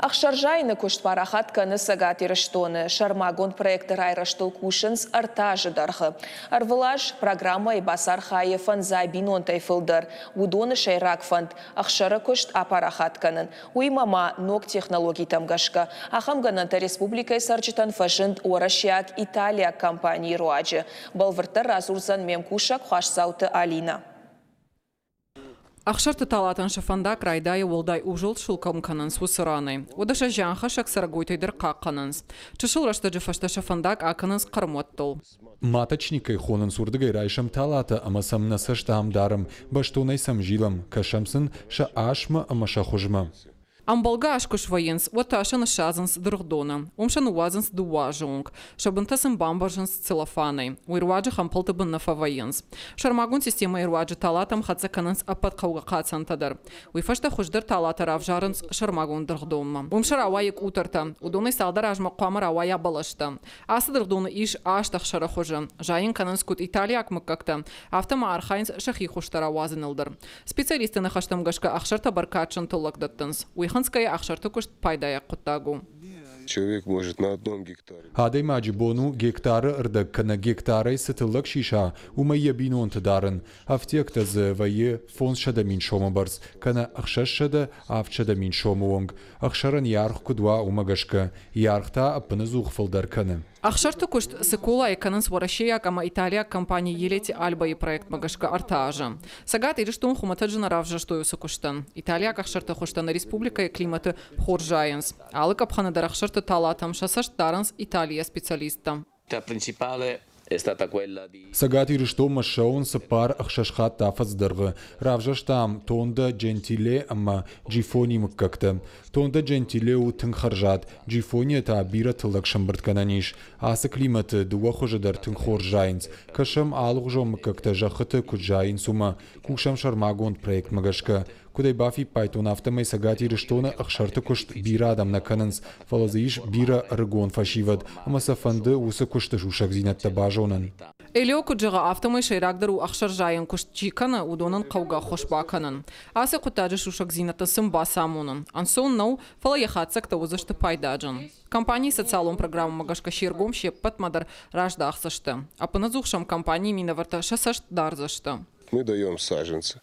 Ӕхсӕрзайыны куыст парахат кӕны Цӕгат Ирыстоны. Сӕрмагонд проекты райрӕзтыл кусынц ӕртӕ азы дӕргъы. Ӕрвылаз программӕйы бацархайы фӕндзай бинонтӕй фылдӕр. Уыдоны сӕйраг фӕнд ӕхсӕры куыст апарахат кӕнын. Уыимӕ ма ног технологитӕм гӕсгӕ. Ахӕм гӕнӕнтӕ республикӕйы цӕрджытӕн фӕзынд уӕрӕсейаг-италиаг компанийы руаджы. Бӕлвырддӕр радзурдзӕн ме мкусӕг Хуасдзауты Алинӕ. Ӕхсӕрты талатӕн сӕ фӕндаг райдайы уӕлдай узӕлд сыл кӕм кӕнынц, уыцы ранӕй. Уӕдӕ сӕ зианхӕссӕг цӕрӕгойтӕй дӕр хъахъхъӕнынц. Чысыл рӕстӕджы фӕстӕ сӕ фӕндаг акӕнынц хъӕрмуӕттыл. Маточник кӕй хонынц, уырдыгӕй райсӕм талатӕ ӕмӕ сӕм нӕ цӕст ам дарӕм, бӕстонӕй сӕм зилӕм, кӕсӕм сын сӕ асмӕ ӕмӕ сӕ хуызмӕ. Ӕмбӕлгӕ аз куы свӕййынц, уӕд та сӕ ныссадзынц дыргъдоны. Уым сӕ ныууадзынц дыууӕ азы онг. Сӕ бынтӕ сын бамбӕрзынц целлофанӕй. Уый руаджы хӕмпӕлты бын нӕ фӕвӕййынц. Сӕрмагонд системӕйы руаджы талатӕм хӕццӕ кӕнынц ӕппӕт хъӕугӕ хъацӕнтӕ дӕр. Уый фӕстӕ хуыздӕр талатӕ равзарынц сӕрмагонд дыргъдонмӕ. Уым сӕ рауайы къутӕртӕ. Уыдонӕй цалдӕр азмӕ хъуамӕ рауайа бӕлӕстӕ. Ацы дыргъдоны ис аст ӕхсӕры хуызы. Зайын кӕнынц куыд италиаг мыггӕгтӕ, афтӕ ма архайынц сӕхи хуызтӕ рауадзыныл дӕр. Специалистты ныхӕстӕм гӕсгӕ ӕхсӕртӕ бӕркадджын тыллӕг дӕттынц. Уый хынцгӕйӕ ӕхсӕрты куыст пайдайаг хъуыддаг у. Человек может на одном гектаре. Адӕймаджы бон у гектары ӕрдӕг кӕнӕ гектарӕй цы тыллӕг сиса, уымӕй йӕ бинонты дарын. Ӕфтиӕгтӕ дзы вӕййы 500 000 сомы бӕрц, кӕнӕ 600-700 000 сомы онг. Ӕхсӕрӕн йӕ аргъ куыд уа, уымӕ гӕсгӕ. Йӕ аргъ та ӕппынӕдзух фылдӕр кӕны. Ӕхсӕрты куыст Цыколайы кӕнынц уӕрӕсейаг ӕмӕ италиаг компани Елети Альбайы проектмӕ гӕсгӕ ӕртӕ азы. Цӕгат Ирыстон хуымӕтӕджы нӕ равзӕрстой уыцы куыстӕн. Италиаг ӕхсӕрты хуызтӕ нӕ республикӕйы климаты хорз зайынц. Алы къӕпхӕны дӕр ӕхсӕрты талатӕм сӕ цӕст дарынц Италийӕ специалисттӕ. Цӕгат Ирыстонмӕ ссӕуын цыппар ӕхсӕз хатты афӕдзы дӕргъы. Равзӕрстам Тонда Джентиле ӕмӕ Джифони мыггӕгтӕ. Тонда Джентиле у тынг хӕрзад, Джифонийӕ та бирӕ тыллӕг сӕмбырдгӕнӕн ис. Ацы климаты дыууӕ хуызы дӕр тынг хорз зайынц. Кӕсӕм, алыгъуызон мыггӕгтӕ зӕххыты куыд зайынц, уымӕ. Кусӕм сӕрмагонд проектмӕ гӕсгӕ. Куыд ӕй бафиппайдтон, афтӕмӕй Цӕгат Ирыстоны ӕхсӕрты куыст бирӕ адӕм нӕ кӕнынц, фӕлӕ дзы ис бирӕ ӕрыгон фӕсивӕд, ӕмӕ сӕ фӕнды уыцы куысты сусӕгдзинӕдтӕ базонын. Элио куыд зӕгъы, афтӕмӕй сӕйрагдӕр у ӕхсӕрзайӕн куыст чи кӕны, уыдонӕн хъӕугӕ ӕххуыс бакӕнын. Ацы хъуыддаджы сусӕгдзинӕдтӕ сын бацамонын ӕнцон нӕу, фӕлӕ йӕ хатдзӕгтӕ уыдзысты пайдаджын. Компанийы социалон программӕмӕ гӕсгӕ се ргом се ппӕтмӕ дӕр раздахдзысты. Ӕппынӕдзух сӕм компанийы минӕвӕрттӕ сӕ цӕст дардзысты. Мы даем саженцы.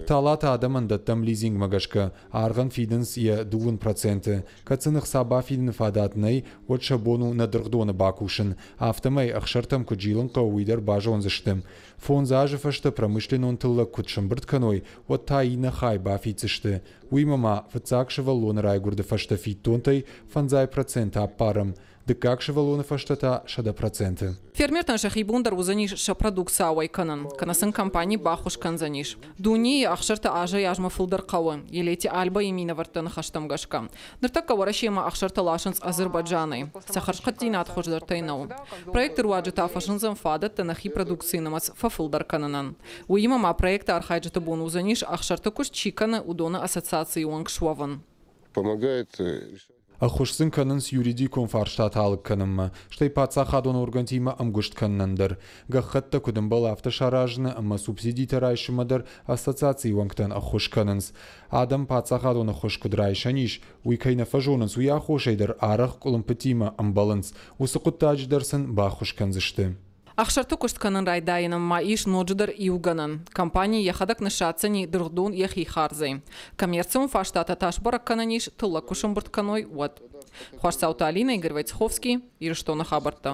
Талатӕ адӕмӕн дӕттӕм лизингмӕ гӕсгӕ, аргъӕн фидынц йӕ 2%. Кӕд сын ӕхца бафидыны фадат нӕй, уӕд сӕ бон у нӕ дыргъдоны бакусын. Афтӕмӕй ӕхсӕртӕм куыд зилын хъӕуы, уый дӕр базондзысты. Фондз азы фӕстӕ промышленнон тыллӕг куыд сӕмбырд кӕной, уӕд та иннӕ хай бафиддзысты. Уыимӕ ма фыццаг сывӕллоны райгуырды фӕстӕ фиддонтӕй 5% аппарӕм. Дыккаг сывӕллоны фӕстӕ та 100%. Фермертӕн сӕхи бон дӕр уыдзӕнис сӕ продукци ауӕй кӕнын, кӕнӕ сын компани баххуыс кӕндзӕнис. Дунейы ӕхсӕртӕ азӕй-азмӕ фылдӕр хъӕуы, Елети Альбайы минӕвӕртты ныхӕстӕм гӕсгӕ. Ныртӕккӕ Уӕрӕсемӕ ӕхсӕртӕ ласынц Азербайджанӕй. Сӕ хӕрзхъӕддзинад хуыздӕртӕй нӕу. Проекты руаджы та фӕзындзӕн фадӕттӕ нӕхи продукцийы нымӕц фӕфылдӕр кӕнынӕн. Уыимӕ ма проекты архайджыты бон уыдзӕнис, ӕхсӕрты куыст чи кӕны, уыдоны ассоциацийы уӕнг суӕвын. Помогает Ӕххуыс сын кӕнынц юридикон фарстатӕ алыг кӕнынмӕ, стӕй паддзахадон органтимӕ ӕмгуыст кӕнынӕн дӕр. Гӕххӕттӕ куыд ӕмбӕлы, афтӕ саразыны ӕмӕ субсидитӕ райсынмӕ дӕр ассоциацийы уӕнгтӕн ӕххуыс кӕнынц. Адӕм паддзахадон ӕххуыс куыд райсӕн ис, уый кӕй нӕ фӕзонынц, уый аххосӕй дӕр арӕх къуылымпытимӕ ӕмбӕлынц. Уыцы хъуыддаджы дӕр сын баххуыс кӕндзысты. Ӕхсӕрты куыст кӕнын райдайынӕн ма ис ноджыдӕр иу гӕнӕн. Компани йӕхӕдӕг ныссадздзӕни дыргъдон йӕхи хардзӕй. Коммерцион фарстатӕ та сбӕрӕг кӕнӕн ис, тыллӕг куы сӕмбырд кӕной, уӕд. Хуасдзауты Алинӕ, Игорь Войцеховский, Ирыстоны хабӕрттӕ.